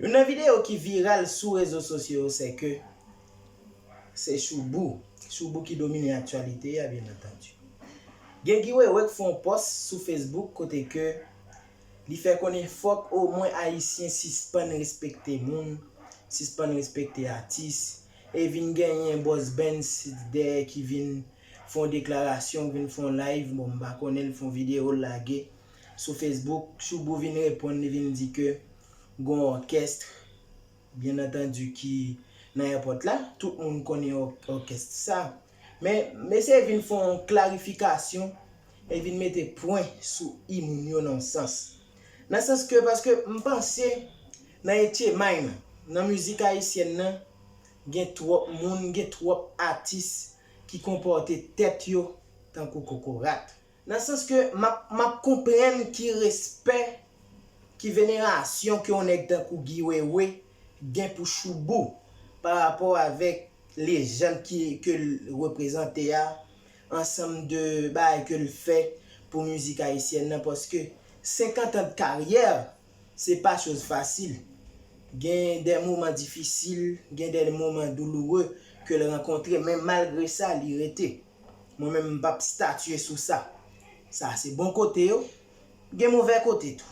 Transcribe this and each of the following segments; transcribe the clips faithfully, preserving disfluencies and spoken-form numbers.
Youn nan videyo ki viral sou rezo sosyo yo se ke se Shoubou. Shoubou ki domine aktyalite a, byen antandi. Gen Guy Wewe k fè yon pòs sou Facebook kote ke li fè konnen fòk omwen Ayisyen sispann respekte moun, sispann respekte atis, e vin genyen Boss Benz dèyè ki vin fè yon deklarasyon, vin fè yon live, bon, m pa konnen, l fè yon videyo, l lage sou Facebook. Shoubou vin reponn, li vin di ke gon òkès, byen antandi, ki nan èpòt la. Tout moun konnen òk-, òkès sa. Men, mesye vin fè yon klarifikasyon e vin mete pwen sou i moun yo nan yon sans. Nan sans ke, paske m panse nan etye may nan, nan mizik ayisyèn nan, gen twòp moun, gen twòp atis ki konpòte tèt yo tankou kokorat. Nan sans ke m ap, m ap konprann ki respè, ki venerasyon ke yon nèg tankou Guy Wewe gen pou Shoubou pa rapò avèk lejann ki, ke l reprezante a, ansanm de bagay ke l fè pou mizik ayisyèn nan, paske senkant an de karyè, se pa choz fasil. Gen de moman difisil, gen de moman douloure ke l rankontre, men malgre sa, li rete. Mwen menm, m p ap statye sou sa. Sa se bon kote yo. Gen movè kote tou.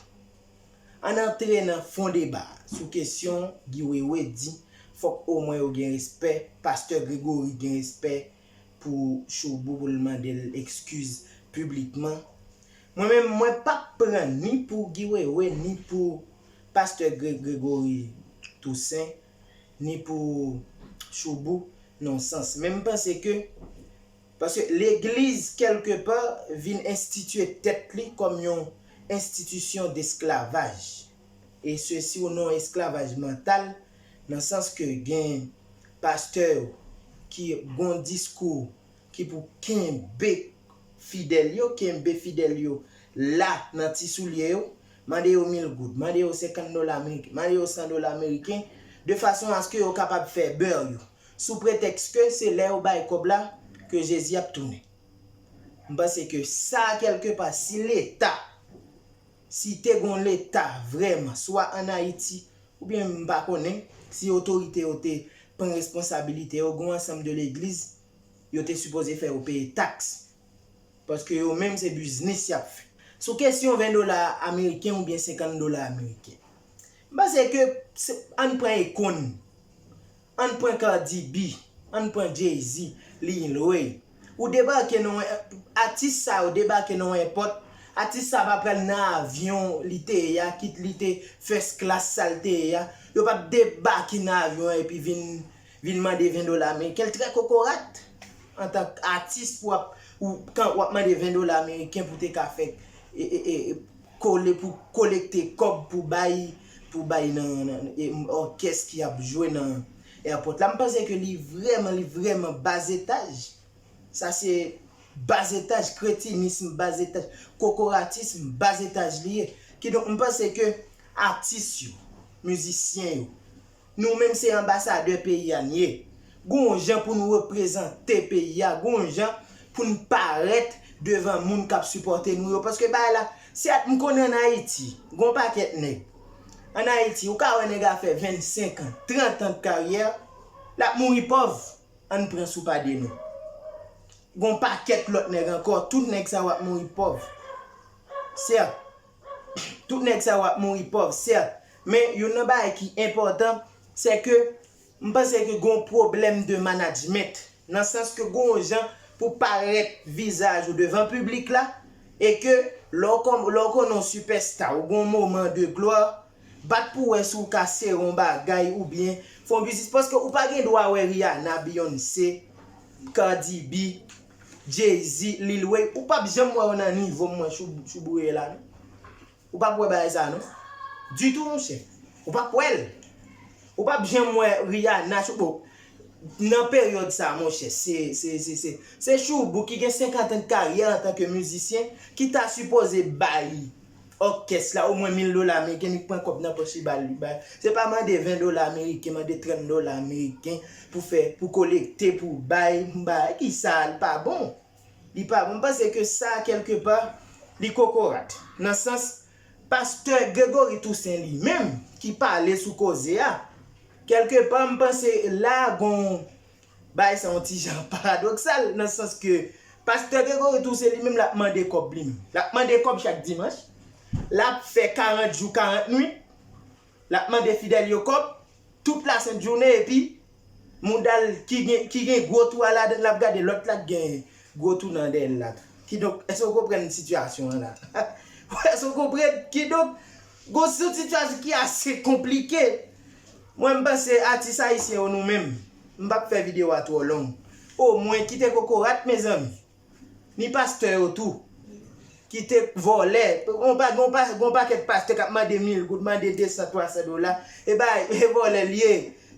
Ann antre nan fon deba sou kesyon Guy Wewe di fòk omwen yo gen respè, pastè Gregory gen respè pou Shoubou pou l mande l ekskiz piblikman. Mwen menm, mwen p ap pran ni pou Guy Wewe, ni pou pastè Gre-, Gregory Toussaint, ni pou Shoubou nan sans. Men m panse ke, paske legliz, kèlkepa, vin enstitye tèt li kòm yon enstitisyon desklavaj. E sesi o non esklavaj mantal, nan sans ke gen pastè yo ki gon diskou ki pou kenbe fidèl yo, kenbe fidèl yo la nan ti soulye yo, mande yo mil goud, mande yo senkant dola ameriken, mande yo san dola ameriken, de fason aske yo kapab fè bè yo, sou pretèks ke se lè yo bay kòb la ke Jezi ap tounen. M panse ke sa, kèlkepa, si Leta, si te gon Leta vrèman, swa ann Ayiti, oubyen m pa konnen, si otorite yo te pran responsabilite yo, gon ansanm de legliz, yo te sipoze fè yo peye taks. Paske yo menm se biznis y ap fè. Sou kesyon ven dola ameriken oubyen senkant dola ameriken, m panse ke se, ann pran Akon, ann pran Cardi B, ann pran Jay-Z, Lil Wayne. Ou debake nan yon, atis sa yo debake nan yon èpòt, atis sa pa pral nan avyon li te ye a, kit li te first class sa l te ye a. Yo p ap debake nan avyon an epi vin, vin mande ven dola ameriken. L trè kokorat antank atis pou w ap, ou, kan w ap mande ven dola ameriken pou te ka fè, e, e, e, e, kole, pou kolekte kòb pou bay, pou bay nan, nan, e, òkès ki ap jwe nan èpòt la. M panse ke li vrèman, li vrèman bazetaj. Sa se bazetaj, kretinism bazetaj, kokoratism bazetaj li ye. Kidonk, m panse ke atis yo, mizisyen yo, nou menm se anbasadè peyi a n ye. Gon jan pou nou reprezante peyi a, gon jan pou n parèt devan moun k ap sipòte nou yo. Paske bagay la, sèt, m konnen ann Ayiti, gon pakèt nèg. Ann Ayiti, ou ka wè nèg a fè vennsenk an, trant an de karyè, l ap mouri pòv. Ann pran sou pa de nou. Gon pakèt lòt nèg ankò, tout nèg sa yo ap mouri pòv. Sèt. Tout nèg sa yo ap mouri pòv, sèt. Men youn nan bagay ki enpòtan, se ke m panse ke gon pwoblèm de management. Nan sans ke gon jan pou parèt vizaj ou devan piblik la, e ke lè w kon-, lè w konnen w sipèsta, ou gon moman de glwa, bat pou wè si w ka sere yon bagay oubyen fè yon biznis. Paske ou pa gen dwa wè Rihanna, Beyoncé, Cardi B, Jay-Z, Lil Wayne, ou p ap janm wè yo nan nivo mwen Chou-, Choubou ye la, non. Ou p ap wè bagay sa, non. Ditou, monchè. Ou p ap wè l. Ou p ap janm wè Rihanna, Chou-, bon, nan peryòd sa, monchè, se, se, se, se, se Choubou ki gen senkant an de karyè antanke mizisyen, ki ta sipoze bay òkès la omwen mil dola ameriken, li pran kòb nan pòch li ba l, li bay. Se pa mande ven dola ameriken, mande trant dola ameriken pou fè, pou kolekte, pou bay, bay, ki sa, li pa bon. Li pa bon. M panse ke sa, kèlkepa, li kokorat. Nan sans, Pastè Gregory Toussaint li menm ki pale sou koze a, kèlkepa m panse la gon bagay sa yon ti jan paradoksal nan sans ke Pastè Gregory Toussaint li menm l ap mande kòb li menm. L ap mande kòb chak dimanch. L ap fè karant jou, karant nwit. L ap mande fidèl yo kòb tout lasent jounen epi mouda l ki gen, ki gen gwo tou a ladan l ap gade lòt la k gen gwo tou nan dèyè l la tou. Kidonk, èske w konprann sitiyasyon an la? Èske w konprann? Kidonk, gon sitiyasyon ki ase konplike. Mwen, m panse atis ayisyen yo nou menm, m p ap fè videyo a twò long. Omwen kite kokorat, mezanmi. Ni pastè yo tou. Kite vòlè. Gon pa, gon pa, gon pakèt pastè k ap mande mil goud, mande de san, twa san dola. E bay, e vòlè l ye.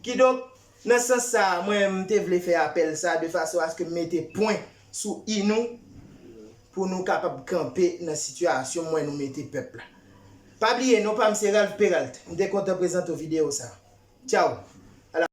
Kidonk, nan sans sa a, mwen, m te vle fè apèl sa a de fason aske m mete pwen sou i nou pou nou kapab kanpe nan sitiyasyon mwen nou mete pèp la. Pa bliye, non pa m se Ralph Peralt. M te kontan prezante w videyo sa a. Tchaw!